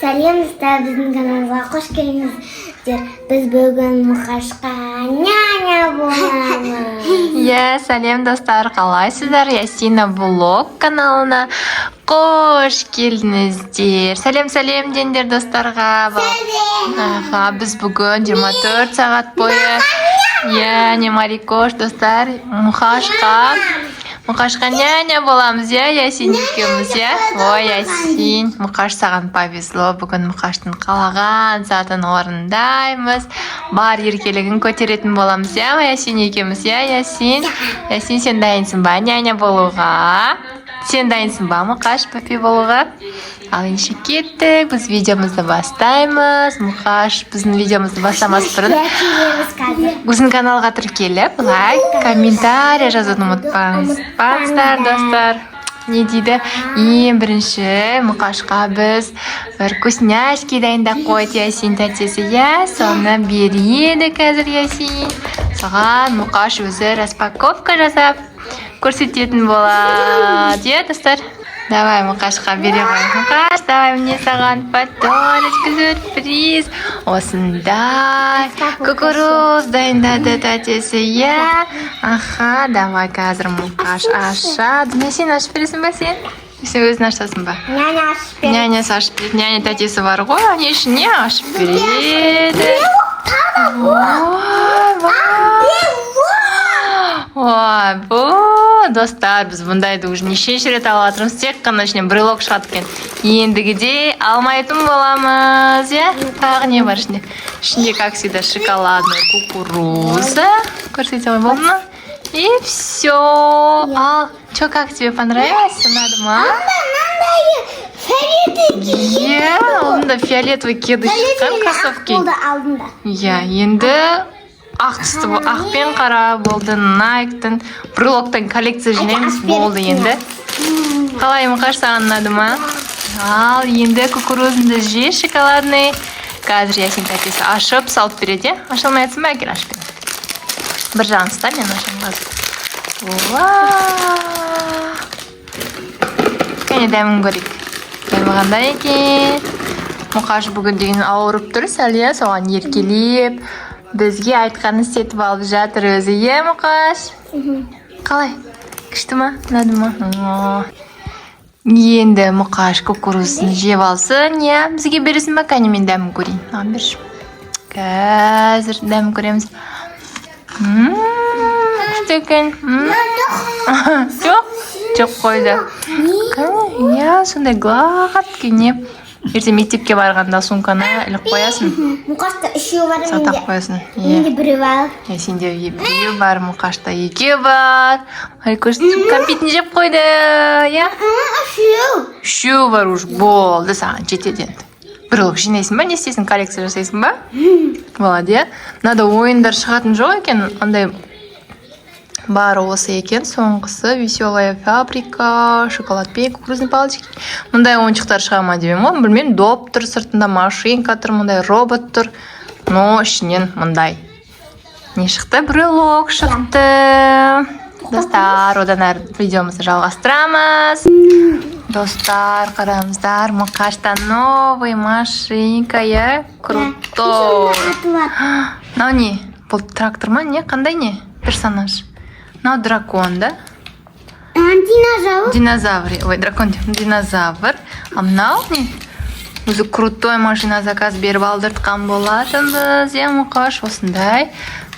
Сәлем, достар, біздің каналымызға қош келдіңіздер. Біз бүгін Мұқашқа няня боламыз. Иә, сәлем, достар, қалайсыздар? Ясина Влог каналына қош келдіңіздер. Сәлем, сәлем деңдер достарға. Аха, біз бүгін 24 сағат бойы, иә, не Марикош, достар, Мұқашқа няня боламыз, иә, Ясин екеуміз, иә. Ой, Ясин, Мұқаш, саған повезло. Бүгін Мұқаштың қалаған затын орындаймыз. Бар еркелігін көтеретін боламыз, иә, Ясин екеуміз, иә, Ясин. Ясин, сен дайынсың ба няня болуға? Сен дайынсың ба, Мұқаш, папи болуға? Ал ендеше кеттік, біз видеомызды бастаймыз. Мұқаш, біздің видеомызды бастамас бұрын Иә, келеміз қазір. Біздің каналға тіркеліп, лайк, комментарий жазуды ұмытпаңыз. Ұмытпаңыздар, достар. Не дейді? Ең бірінші Мұқашқа біз бір вкусняшки дайындап қойды Ясин тәтесі, иә, соны береді қазір Ясин. Соған Мұқаш өзі распаковка жасап көрсететін болады, иә, достар? Давай, Мұқашқа бере ғой. Мұқаш, давай, міне саған подарочка, сюрприз. Осындай кукуруз дайындады тәтесі, иә. Аха, давай, қазір Мұқаш ашады. Не, сен ашып бересің ба сен? Сен өзің ашасың ба? Няня ашып береді. Нянясы ашып береді. Няня тәтесі бар ғой, не үшін не ашып береді. Ой, ой, бұл, достар, біз бұндайды уже нешінші рет алып жатырмыз, тек қана ішінен брелок шығады екен. Ендігіде алмайтын боламыз, иә. Тағы не бар ішінде? Ішінде, как всегда, шоколадная кукуруза. Көрсете ғой, болды ма? И все. Ал че, как тебе, понравилось? Ұнады ма? Мынандай фиолетовый. Иә, алдында фиолетовый кеды шыққан, кроссовки. Болды алдында. Иә, енді ақ түсті, ақ пен қара болды. Найктың брелоктан коллекция жинаймыз, болды енді. Қалай, Мұқаш, саған ұнады ма? Ал енді кукурузыңды же, шоколадный. Қазір Ясин тәтесі ашып салып береді, иә. Аша алмай жатсың ба? Әкел, ашып беремін. Бір жағын ұста, мен ашамын қазір. Уа! Кәне, дәмін көрейік, дәмі қандай екен? Мұқаш бүгін деген ауырып тұр сәл, иә, соған еркелеп, бізге айтқанын істетіп алып жатыр өзі, иә, Мұқаш? Қалай, күшті ма, ұнады ма? О. Енді Мұқаш кукурузын жеп алсын, иә. Бізге бересің ба? Кәне, мен дәмін көрейін, маған берші. Қазір дәмін көреміз. Күшті екен. Жоқ, жеп қойды. Кәне, иә, сондай гладкий. Не, ертең мектепке барғанда сумканы іліп қоясың. Мұқашта үшеу бар, Сақтап менде. қоясың, иә. Менде біреу бар. Иә, сенде біреу бар, Мұқашта екеу бар. Айкөш кәмпитін жеп қойды, иә. Үшеу. Үшеу бар уже, болды, саған жетеді енді. Брелок жинайсың ба, не істейсің, коллекция жасайсың ба? Болады, иә. Мынада ойындар шығатын жоқ екен, андай бары осы екен. Соңғысы «Веселая фабрика», шоколадпен кукурузный палочки. Мындай ойыншықтар шыға ма деп едім ғой, білмеймін. Доп тұр сыртында, машинка тұр, мындай робот тұр, но ішінен мындай не шықты? Брелок шықты, достар. Одан әрі видеомызды жалғастырамыз. Достар, қараңыздар, Мұқашта новый машинка, иә, крутой. Мынау не бұл, трактор ма, не, қандай не персонаж мынау? Дракон да? Динозавр. Динозавр, ой, дракон деп, динозавр. А мынау не өзі? Крутой машина заказ беріп алдыртқан болатынбыз, иә, Мұқаш? Осындай.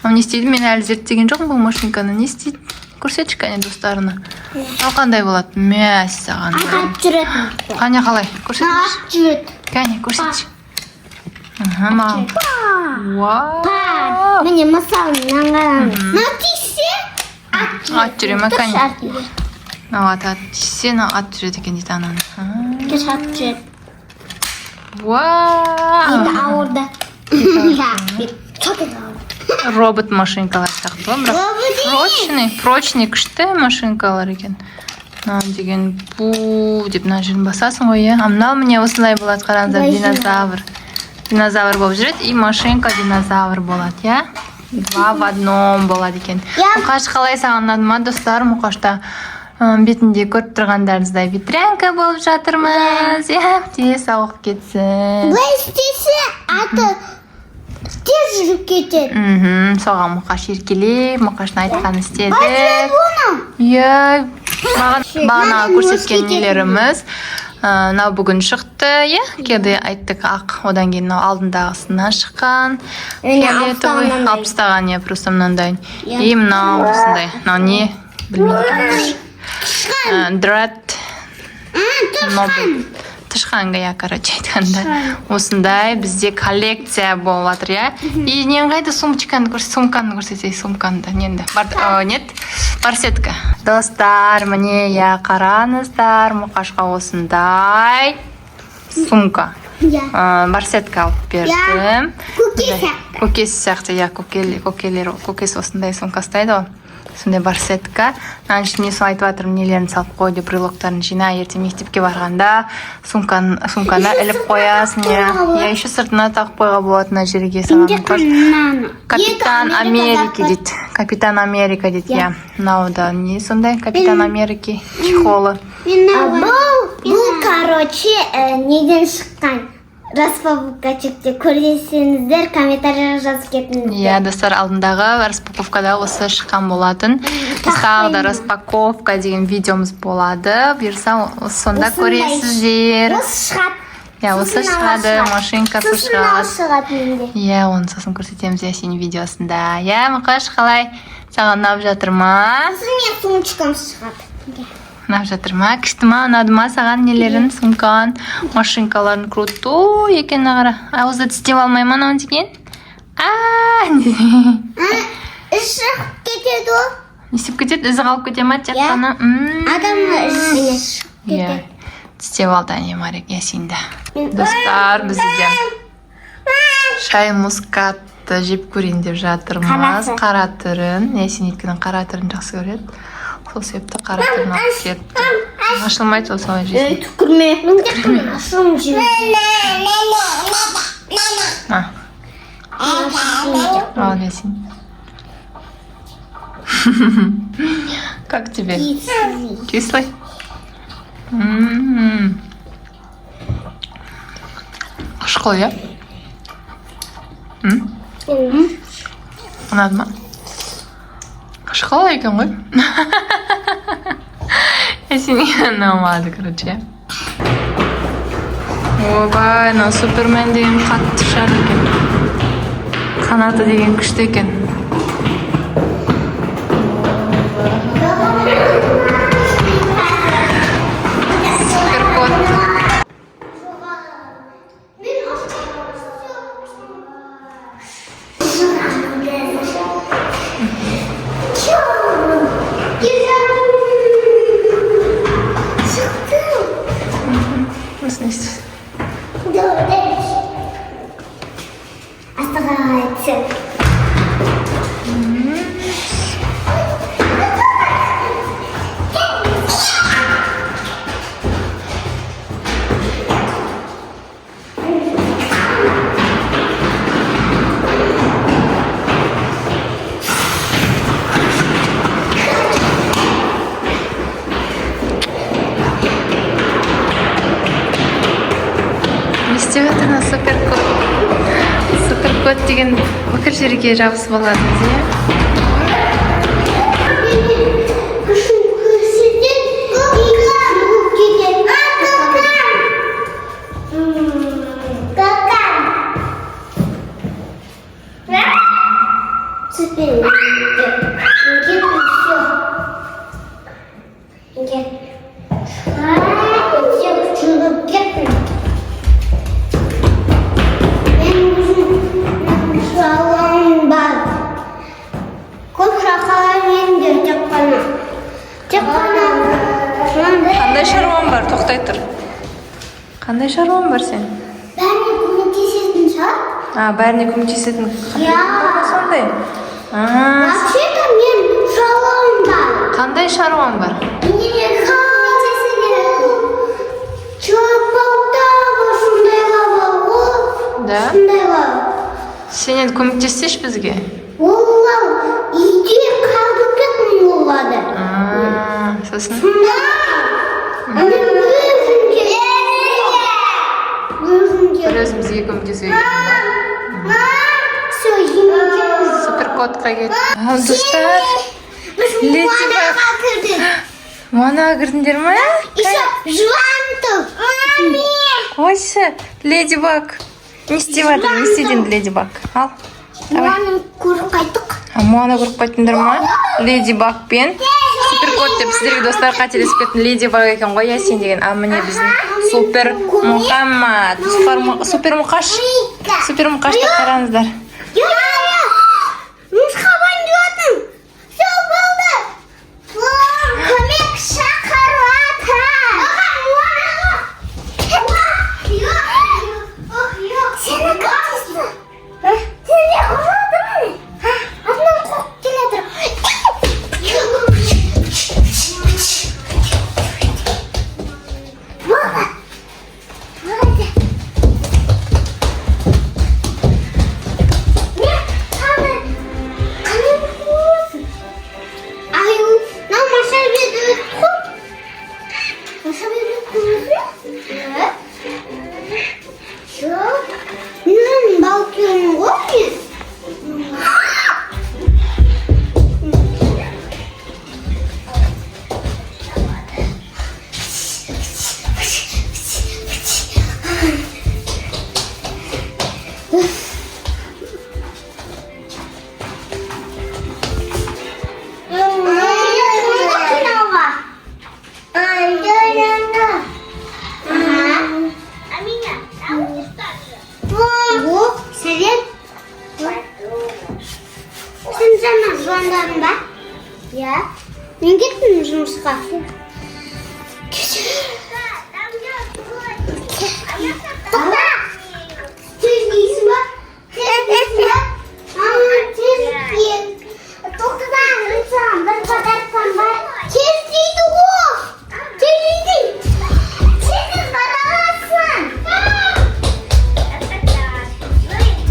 Мынау не істейді? Мен әлі зерттеген жоқпын бұл машинканы. Не істейді, көрсетші, кәне, достарына. Мынау қандай болады? Мәссаған! Атып жүреді. Қане, қалай, көрсетіңізші. Атып жүреді. Кәне, көрсетші. Аха, маған, вау! Міне, мысалы, мынаны қараңыз. Мынау тиіссе, ат. Ат жүре ма? Кәне. Ат жүреді. Мынау ат тиіссе, мынау ат жүреді екен дейді ананы. Тұршы, ат жүреді. Вау! Енді ауырды. Çok ауырды. Робот машинкалар сияқты ғой, бірақ Робот. прочный, прочный, күшті машинкалар екен. Мынау деген бу деп мына жерін басасың ғой, иә. А мынау, міне, осындай болады, қараңыздар. Динозавр, динозавр болып жүреді и машинка динозавр болады, иә, два в одном болады екен. Иә. Мұқаш, қалай, саған ұнады ма? Достар, Мұқашта Бетінде көріп тұрғандарыңыздай ветрянка болып жатырмыз, иә. Тез сауығып кетсін. Былай істесе, аты тез жүріп кетеді. Соған Мұқаш еркелеп, Мұқаштың айтқанын істедік. Оны. Иә, маған бағана Мынаны көрсеткен өсіп нелеріміз, мынау бүгін шықты, иә, кеды айттық, ақ. Одан кейін мынау алдындағысынан шыққан Міне, фиолетовый. алып тастаған. Алып тастаған, иә, просто мынандай. Иә. И мынау осындай, мынау не, білмейді. Дред Нобель тышқан, иә. Короче айтқанда, осындай бізде коллекция болып жатыр, иә. И нен қайда, сумочканы көрс, сумканы көрсетейік, сумканы да, нені бар, нет, барсетка. Достар, міне, иә, қараңыздар, Мұқашқа осындай сумка, Иә. Барсетка алып бердім. Көке Мындай. сияқты. Көкесі сияқты, иә. Көкелер, көкесі осындай сумка ұстайды ғой, сондай барсетка. Мынаның ішіне, сол айтып жатырмын, нелерін салып қой деп, брелоктарын жина, ертең мектепке барғанда сумканы іліп қоясың, иә. Қоюға болады. Иә, еще сыртына тағып қоюға болады мына жерге саған, Мұқаш. Мынаны. Капитан Екі Америки зат бар. дейді, Капитан Америка дейді, иә. Мынау да не сондай, Капитан Америки чехолы. Бұл, короче, неден шыққан? Распаковкачекте көрсеңіздер, комментарийға жазып кетіңіздер. Иә, достар, алдындағы распаковкада осы шыққан болатын. Біз тағы да распаковка деген видеомыз болады, бұйырса, сонда Осындай. көресіздер. Осы шығады. Иә, осы Сосын мынау шығады, шығады. машинкасы Сосын мынау шығады. шығады менде. Иә, оны сосын көрсетеміз, иә, сенің видеосында. Иә, Мұқаш, қалай, саған ұнап жатыр ма? Сосын менің сумочкам шығады. Ұнап жатыр ма? Күшті ма? Ұнады ма саған нелерің, сумкаң, машинкаларың? Крутой екен, қара. Ауызды тістеп алмай ма анау деген? А. Із шығып кетеді ол. Не істеп кетеді? Ізі қалып кете ма тек Иә. қана? Адам ізі шығып Иә, кетеді. Тістеп алды, әне, Марик Ясинді. Достар, біз де шай мускатты жеп көрейін деп жатырмыз. Қарасы. Қара түрін. Ясин өйткені қара түрін жақсы көреді. Сол себепті қара түрін алып кетті. Ашылмайды ол, солай жейсің. Түкірме. Мен тек қана ашуым жеймін. А, ал, Ясин. Как тебе? Кислый? М. Қышқыл, иә? М? Ұнады ма? Қышқыл екен ғой. Есіңе ұнамады, короче. Ойбай, мынау Супермен деген қатты ұшады екен. Қанаты деген күшті екен. Супер кот. Шықтым. Осыны істейсің. Астыға түсіп. Не істеп жатыр мына супер кот? Супер кот деген бүкіл жерге жабысып алады, иә. Күшін көрсетеді, кетеді. А, какан! Какан! Супер. Все. Все, кеттім. Мен өзім шалым бар. Көп шақалар менде тек қана. Тек қана мынандай. Қандай шаруаң бар? Тоқтай тұр. Қандай шаруаң бар сен? Бәріне көмектесетін шығар. А, бәріне көмектесетін Иә. сондай. А, Вообще-то мен шаруам бар. қандай шаруаң бар? Менде көмектесу керек. Человек-паук бар, сондайлар бар ғой. Да? Сондайлар. Сен енді көмектессейші бізге. Олар үйде қалдырып кеттім оларды. А, Сосын? Мен өзім келдім. Өзім Бір келдім. өзімізге көмектесуге кеттің ба? Все, емекеміз. Суперкотқа кет. Ал, достар, Біз Леди Моанаға кірдік. Моанаға кірдіңдер ма? Еще жылан тұр. Маме. Қойшы, Леди Баг. Не істеп жатыр? Не істейді енді Леди Баг? Ал, давай. Моаны көріп қайттық. А, Моана көріп қайттыңдар ма? Леди Баг пен Суперкот деп сіздерге, достар, қателесіп кеттім. Леди Баг екен ғой, иә, сен деген. А міне біздің Супер Мұхаммад. Супер Мұқаш. Супер Мұқашты қараңыздар. Нұсқабан жатың. Все болды. Көмек шақырып жатыр. Сені кім тиісті? Сен не ұрладың? Артынан қуып келе жатыр. Болды. Болды. Не? Қандай? Қандай боласың? Аю, мынау Маша беді қой. Маша беді қой. Жоқ. Мен балкермін ғой мен. Киноға. А меня зовут так же. О, сәлем. Сен жаңа звондадың ба? Иә. Мен кеттім жұмысқа.